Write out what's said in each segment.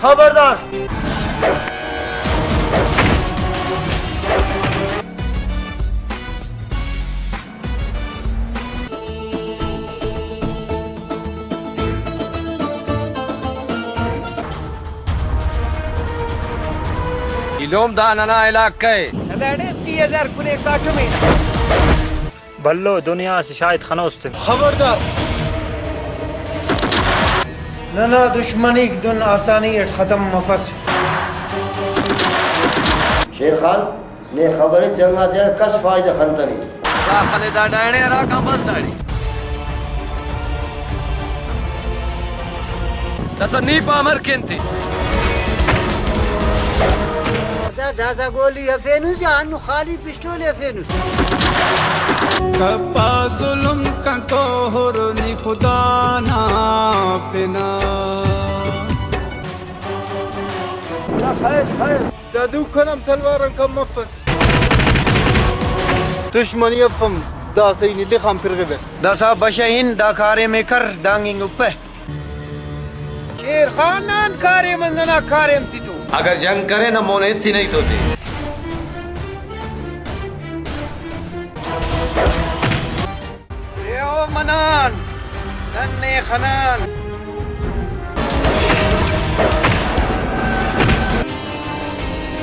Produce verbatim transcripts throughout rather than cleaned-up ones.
خبردار! ایلم دا ننا علاقہ ءِ۔ سلاڑے سی ہزار کنے کاٹمے۔ بھلو دنیا اسہ شاہد خنوس تن۔ خبردار! ننا دشمنیک دن آسانی اٹ ختم مفس۔ شیر خان، نے خبر ءِ جنگ آتیان کس فائدہ خنتنے۔ دا خلے دا ڈائنے ہراکان بس داڑے۔ داسہ نی پامر کین تے۔ دا داسہ گولی ہرفینس یا ہندن خالی پسٹول ہرفینس؟ کپا ظلم کن تو ہر نی خدا نا پنا۔ خیر، خیر۔ دا دوکان ہم تلوار آن کم مفس۔ دشمنی اف ہم داسہ ای نی لخ آن پرغبہ۔ داسہ بشہ ہن دا کاریم ءِ کر دانگ انگ اپہ۔ شیر خان نان کاریم ننا کاریم تتو۔ اگر جنگ کرے نا مون ایتی نہیں تو تے۔ اے او منان، نن نے خنان۔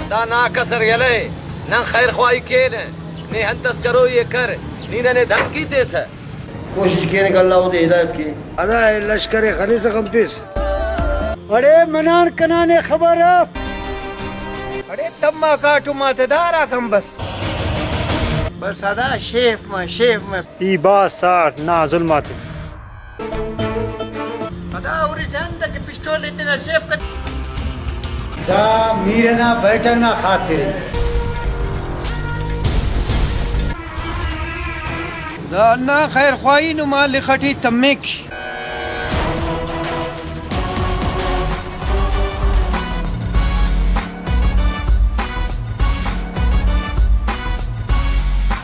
دا نا کسر یلہ ءِ، نن خیر خواہی کینہ، نے انت اس کروئی ءِ کر، نی ننے دھمکی تیسہ۔ کوشش کینہ کہ اللہ اودے ہدایت کے۔ ادا لشکر ءِ خنسہ خنپس۔ اڑے منان کنا نے خبر اف۔ اڑے تما کاٹم آتے دارا کم بس۔ بس ادا شیف ما، شیف ما۔ ای بھاز ساٹ نا ظلم آتے۔ پدا ہُرسہ اندکہ پسٹول ءِ تینا شیف کت۔ دا میر ئنا بیٹھک نا خاطر ءِ۔ دا ہندا خیر خواہی نما لخ ئٹی تمک۔